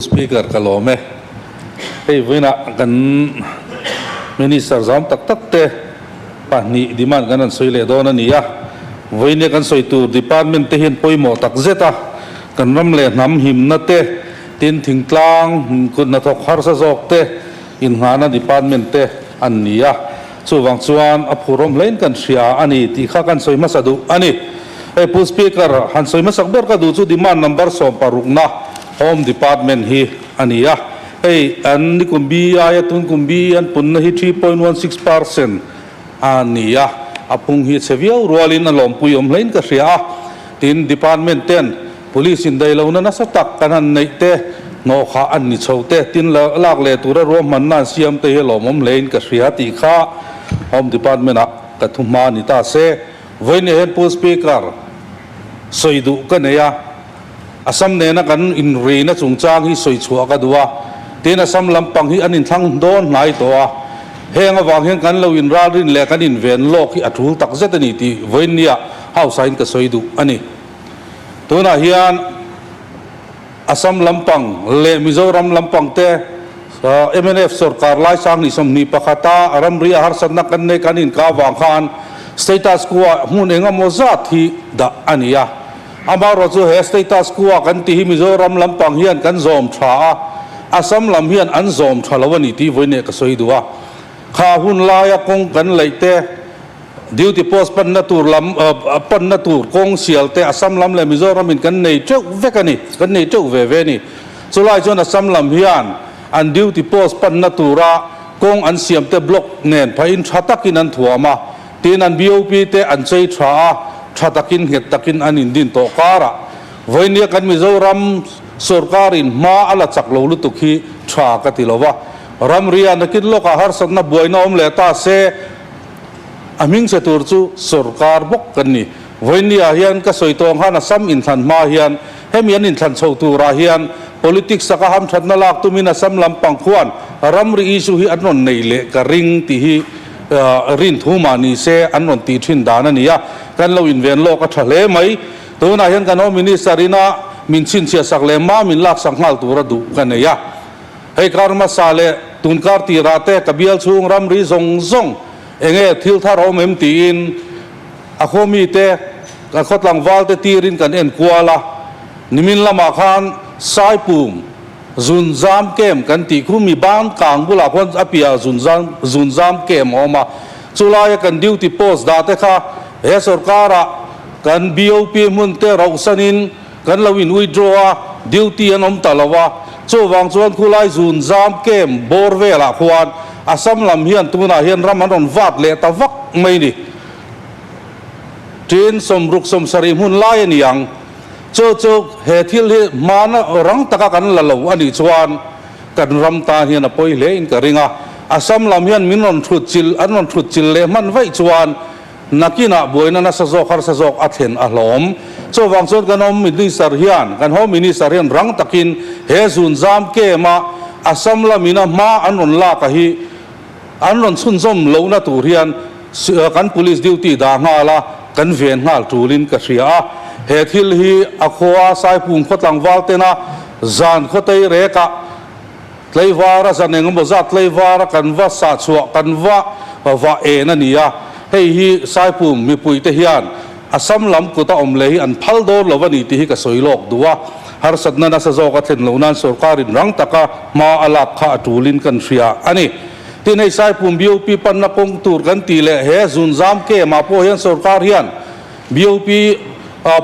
Speaker ka lawm e. Hei vawiinah kan Minister zam tak tak te pahnih demand kan rawn sawi leh dawn a ni a. Vawiinia kan sawi tur department te hian pawimawh tak zet a, kan ram leh hnam himna te, tin thingtlang kut hnathawk harsa zawk te innghahna department te an ni a. Chuvang chuan a phurawm hlein kan hria a ni tih kha kan sawi hmasa duh a ni. Hei Pu Speaker, han sawi hmasak ber ka duh chu demand number sawmparukna Home Department hi a ni a, hei an nikum BI a tunkum BE an punna hi 3.16% a ni a, a phung hi a chhe viau rualin a lawmpui awm hlein ka hria a, tin Department ten Police indaihlohna nasa tak kan han neih te, hnawhkhah an ni chho te, tin lak leh tura ruahmanna an siam te hi a lawmawm hlein ka hria tih kha Home Department ah ka thu hma ni ta se. Vawiin hian Pu Speaker sawi duh ka nei a. Assam nena kan inrina chungchang hi sawi chhuah ka duh a, tin Assam lampang hi an inthlang dawn hnai tawh a, heng avang hian kan lo inralrin leh kan inven lawk hi a tul tak zet a ni tih vawiinnia hausain ka sawi duh a ni. Tunah hian Assam lampang leh Mizoram lampang te mnf sorkar lai 2021 a ramri a harsatna kan nei kan inka avang khan status quo ah hmun engemaw zat hi dah a ni a. Amaherawh chu he status quo kan tih hi Mizoram lampang hian kan zawm tha a, Assam lam hian an zawm tha lo a ni tih vawiineh ka sawi duh a. Kha hun laia kawng kan laih te, duty post panna tur lam panna tur kawng sial te Assam lam leh Mizoram in kan nei teuh vek a ni, kan nei teuh ve ve a ni. Chulai chuan Assam lam hian an duty post panna tura kawng an siam te block nen phahin tha takin an thuam a, Tin, an BOP te an chei tha a, tha takin nghet takin an indin tawh karah vawinia kan Mizoram sorkarin hma a la chak lo lutuk hi tha ka ti lo va. Ramria nakin lawkah harsatna buaina awm leh ta se, a hmingchhe tur chu sorkar bawk kan ni. Vawinia hian ka sawi tawng khan Assam inthlan hma hian hemi an inthlan chho turah hian politics taka hamthatna lak tumin Assam lampang khuan ramri issue hi an rawn nei leh ka ring tih hi Rin thu mah ni se an rawn tih thin dan a ni a, kan lo inven lawk a tha hle mai. Tunah hian kan Home Minister ina min chhinchhiah sak leh mah min laksak nghal tura duh ka nei a. Hei kar hmasa leh tun kar tirah te ka bial chhung ramri zawng zawng enge thil thar a awm em tiin a khaw mite, a khaw tlangval te tirin kan en kual a. Nimin lamah khan Saipum Zun zam kem kan tih khu mi ban kang bulah khuan a piah zun zam zun zam kem a awm a, chulaia kan duty post dah te kha he sorkara kan BOP hmun te rohsanin kan lo in withdraw a, duty an awm ta lo a, chuvang chuan khulai zun zam kem bawr velah khuan Assam lam hian tunah hian ram an rawn vat leh ta vak mai ni. Tin 60 70 hmun lai a ni ang. Chu chu he thil hi hmana rang taka kan la lo a nih chuan kan ram tan hian a pawi hle in ka ring a. Assam lam hian min rawn thut chil an rawn thut chil leh hman vaih chuan nakinah buaina nasa zawk harsa zawk a thlen a hlawm. Chuvang chuan kan Home Minister hian kan Home Minister hian rang takin he zun zam kem a Assam lamin a hma an rawn lak a hi an rawn chhunzawm lohna tur hian Kan police duty dah nghal a, kan ven nghal tulin ka hria a. He thil hi a khua Saipum khaw tlangval tena zan khawtei rekah tleivara zan eng emaw zat tleivara kan va sah chhuah kan va vah en a ni a. Hei hi Saipum mipuite hian Assam lam kut a awm leh hi an phal dawn lo a ni tih hi ka sawi lawk duh a. Harsatna nasa zawk a thlen loh nan sorkarin rang taka hma a lak kha a tulin kan hria a ni. Tin hei Saipum BOP panna kawng tur kan tih leh he zunzam kem ah pawh hian sorkar hian BOP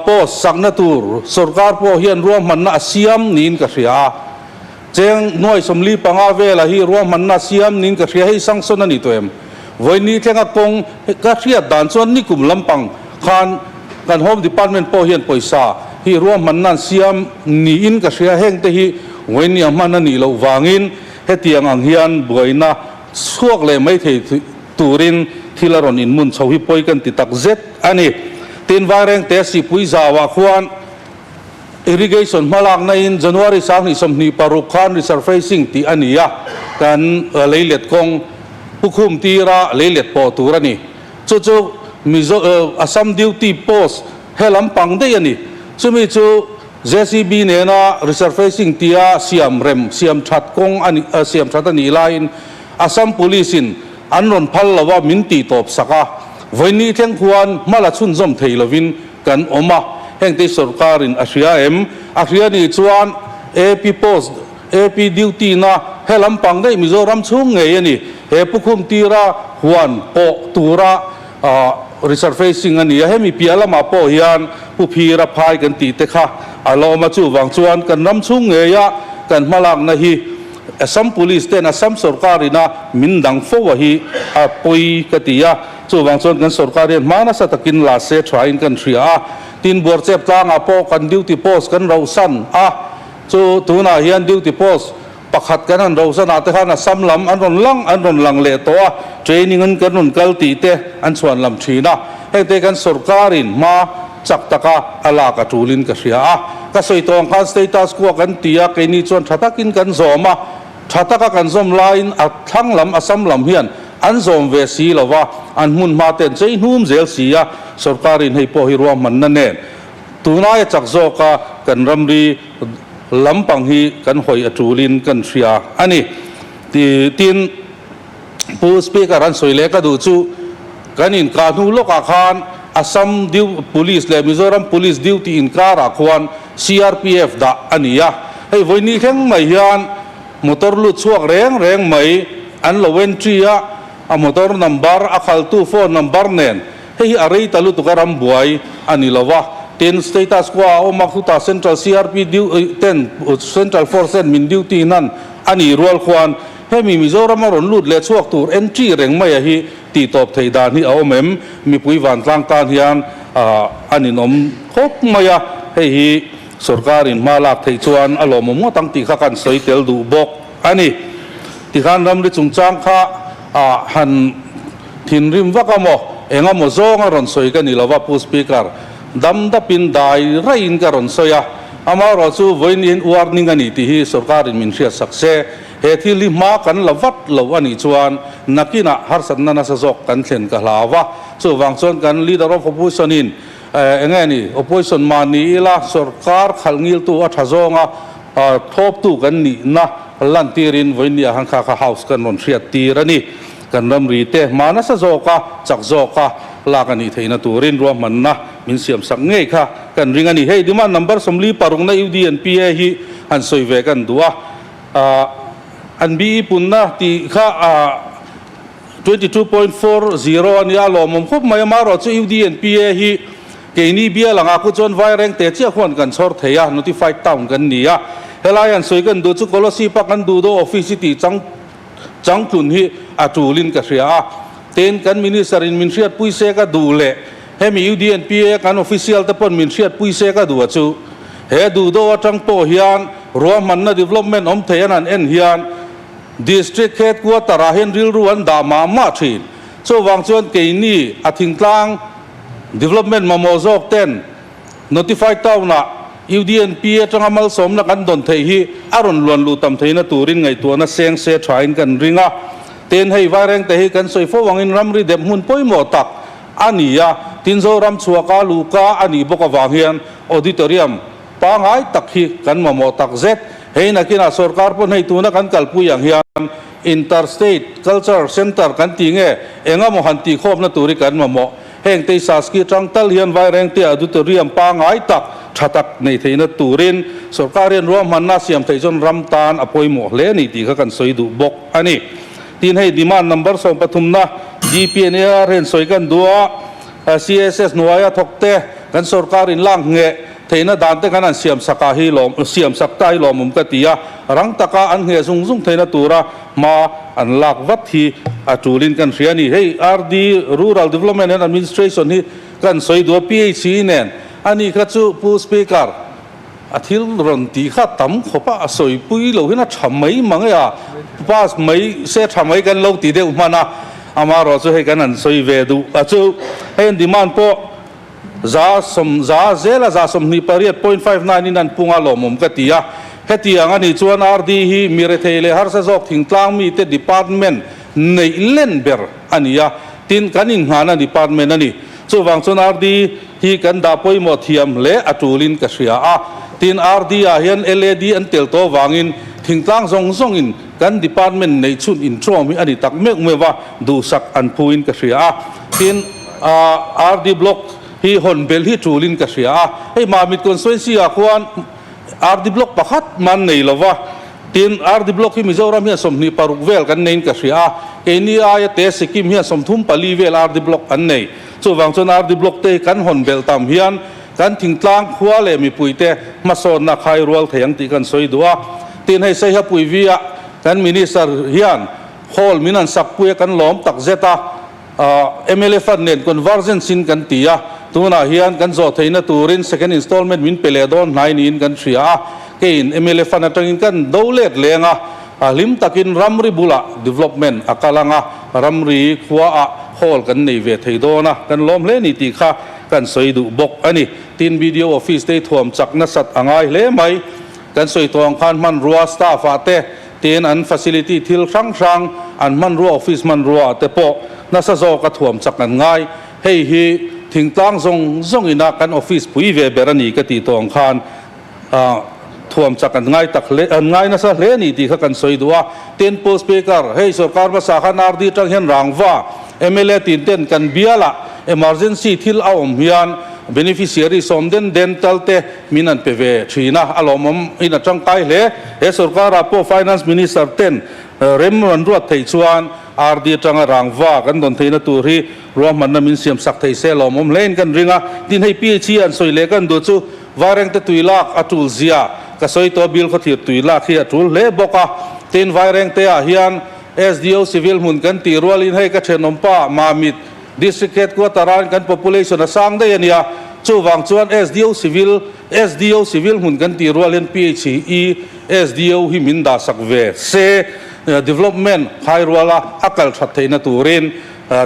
post sakna tur sorkar pawh hian ruahmanna a siam niin ka hria a. Cheng nuai 45 vela hi ruahmanna a siam niin ka hria hei sanction a ni tawh em? Vawiin thlenga kawng ka hriat dan chuan nikum lampang khan kan Home Department pawh hian pawisa hi ruahmanna an siam niin ka hria heng te hi vawiin a hman a nih loh vangin Hetiang ang hian buaina chhuak leh mai thei turin thil a rawn inmun chho hi pawi kan ti tak zet a ni. Tin, Vairengte Sipui zauah khuan irrigation hmalakna in January 2026 khan resurfacing tih a ni a, kan leilet kawng pukhum tira leilet pawh tur a ni. Chu chu Mizo Assam duty post he lampang daih a ni. Chumi chu. JCB nena resurfacing tia siam rem, siam that kawng a nih, siam that a nih laiin Assam Police in an rawn phal lo a, min tih tawp sak a. Vawiin thleng khuan hma la chhunzawm thei lovin kan awm a, hengte sorkarin a hria em? A hria nih chuan AP post, AP duty na he lampang daih Mizoram chhung ngei a ni. He Pukhum tira huan pawh tura resurfacing a ni a, hemi piah lamah pawh hian Pu Phira phai kan tih te kha a la awm a, chuvang chuan kan ram chhung ngeia kan hmalakna hi Assam Police ten Assam sorkar ina min dang fo a hi a pawi ka ti a, chuvang chuan kan sorkar hian hma nasa takin la se thain kan hria a, tin Buarchep tlangah pawh kan duty post kan rohsan a, chu tunah hian duty post Pakhat kan han rohsan ah te khan Assam lam an rawn lang an rawn lang leh tawh a, training in kan rawn kal tih te an chhuan lam thin a, heng te kan sorkar in hma chak taka a lak a tul in ka hria a. Ka sawi tawh ang khan status quo kan ti a, keini chuan tha takin kan zawm a, tha taka kan zawm laiin a thlang lam Assam lam hian an zawm ve si lo va, an hmun hma te an chei hnum zel si a, sorkar in hei pawh hi ruahmanna nen Tunlaia chak zawka kan ramri lampang hi kan hawi a tulin kan hria a ni. Tin, Pu Speaker an sawi leh ka duh chu kan inkah hnu lawkah khan Assam Police leh Mizoram Police duty inkarah khuan CRPF dah a ni a. Hei vawiin thleng mai hian motor lut chhuak reng reng mai an lo entry a, a motor number, a khaltu phone number nen Hei hi a rei ta lutuk a ram buai a ni lo va, tin status quo a awm a, khutah Central CRP ten Central Force ten min duty nan a nih rual khuan hemi Mizoram a rawn lut leh chhuak tur entry reng mai a hi tih tawp theih dan hi a awm em? Mipui vantlang tan hian a ninawm khawp mai a, hei hi sorkar in hma lak theih chuan a lawmawm ngawt ang tih kha kan sawi tel duh bawk a ni. Tikhan ramri chungchang kha han Thinrim vak a maw? Eng emaw zawng a rawn sawi ka ni lo va, Pu Speaker. Dam dapin dai raiin ka rawn sawi a. Amaherawh chu vawiin warning a ni tih hi sorkarin min hriat sak se. He thil hi hma kan la vat lo a nih chuan nakinah harsatna nasa zawk kan thlen ka hlau va. Chuvang chuan kan Leader of Opposition in eng nge ni, Opposition mahni ila sorkar khalh ngiltu a tha zawnga thlawptu kan nihna lantirin vawiin ni ah khan kha kha House kan rawn hriat tir a ni. Kan ramri te hma nasa zawka chak zawka lak a nih theihna turin ruahmanna min siamsak ngei kha kan ring a ni. Hei demand number 46 na UDNPA hi han sawi ve kan duh a, an BE punna tih kha 22.40 a nia lawmawm khawp mai a, marawh chu UDNPA hi keini bial anga khu chuan Vaireng te chiah khuan kan chhawr thei a, notified town kan ni a. Helai han sawi kan duh chu Kolosip a kan duh deuh office hi tih chang Changtlun hi a tulin ka hria a, tin kan Minister in min hriatpui se ka duh leh hemi UDNPA kan official te pawn min hriatpui se ka duh a chu. He duh do atang pawh hian ruahmanna development awm thei an han en hian District Headquarter ah hian rilru an dah mah mah thin. Chuvang chuan keini a thingtlang development mamawh zawk ten Notified Town-ah UDNP atanga malsawmna kan dawn theih hi a rawn luan luh tam theihna turin ngaihtuahna seng se thain kan ring a. Tin, hei Vairengte hi kan sawi fo angin ramri dep hmun pawimawh tak a ni a, tin Zoram chhuaka luhka a nih bawk avang hian Auditorium pangngai tak hi kan mamawh tak zet. Hei nakinah sorkar pawn hei tuna kan kalpui ang hian Inter-State Culture Centre kan tih nge engemaw han tihkhawmna tur hi kan mamawh. Heng te Saski atang tal hian Vairengte auditorium pangngai tak, tha tak nei theihna turin sorkar hian ruahmanna siam theih chuan ram tan a pawimawh hle a ni tih kha kan sawi duh bawk a ni. Tin hei demand number 13 na GPNAR hian sawi kan duh a, CSS hnuaia thawk te kan sorkar in lak ngheh theihna dan te kan han siam sak ah hi lawm siam sak ta hi lawmawm ka ti a, rang taka an ngheh zung zung theihna tura Hma an lak vat hi a tulin kan hria a ni. Hei RD, Rural Development and Administration hi kan sawi duh a, PHE nen a ni kha chu Pu Speaker, a thil rawn tih kha tam khawp a, a sawipui lo hian a tha mai mang e a, pass mai se tha mai kan lo ti deuh hman a, amaherawh chu hei kan han sawi ve duh a chu hei an demand pawh Za zela 28.59 in an pung a lawmawm ka ti a. Hetiang a nih chuan RD hi mi rethei leh harsa zawk thingtlang mite department neih len ber a ni a, tin kan inngahna department a ni. Chuvang chuan RD hi kan dah pawimawh thiam hle a tulin ka hria a. Tin, RD ah hian LAD an tel tawh avangin thingtlang zawng zawngin kan department neih chhun intrawm hi a ni tak meuh meuh a, duhsak an phuin ka hria a. Tin, RD block hi hawn belh hi tulin ka hria a. Hei Mamit constituency ah khuan RD block pakhat man nei lo va. Tin, RD block hi Mizoram hian 26 vel kan neiin ka hria a. Keini aia te Sikkim hian 34 vel RD block an nei. Chuvang chuan RD block te hi kan hawn belh tam hian Kan thingtlang khua leh mipuite hmasawnna khai rual thei ang tih kan sawi duh a. Tin, hei Saiha Puivi-ah kan Minister hian hall min han sak pui a, kan lawm tak zet a. Mla fund nen convergence in kan ti a, tunah hian kan zawh theihna turin second installment min pe leh dawn hnai niin kan hria a. Keiin mla fund atangin kan do let leng a, hlim takin ramri bulah development a kal ang a, ramri khuaah hall kan nei ve thei dawn a, kan lawm hle ni tih kha Kan sawi duh bawk a ni. Tin, BDO office te hi thuam chak nasat a ngai hle mai. Kan sawi tawh ang khan hmanrua staff ah te, tin an facility thil hrang hrang an hmanrua office hmanrua ah te pawh nasa zawk a thuam chak an ngai. Hei hi thingtlang zawng zawng ina kan office pui ve ber a ni ka tih tawh ang khan thuam chak an ngai tak hle, an ngai nasa hle a ni tih kha kan sawi duh a. Tin, Pu Speaker, hei sorkar hmasa khan RD tang hian rangva mla tin ten kan bialah emergency thil a awm hian beneficiary sawm den den tal te min an pe ve thin a, a lawmawm in a tangkai hle. He sorkarah pawh Finance Minister ten rem rawn ruat theih chuan RD atanga rangva kan dawn theihna tur hi ruahmanna min siam sak thei se lawmawm hle in kan ring a. Tin, hei PHE an sawi leh kan duh chu Vairengte tui lak a tul zia ka sawi tawh bil khawthlir tui lak hi a tul hle bawk a. Tin, Vairengte ah hian SDO civil hmun kan tih rualin hei ka thenawmpa Mamit District Headquarter ah kan population a sang daih a nia. Chuvang chuan SDO civil SDO civil hmun kan tih rual hian PHE SDO hi min dah sak ve se development khai ruala a kal that theihna turin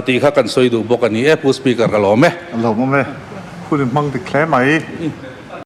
tih kha kan sawi duh bawk a ni e Pu Speaker ka lawm e. A lawmawm e. Hun in hmang dik hle mai.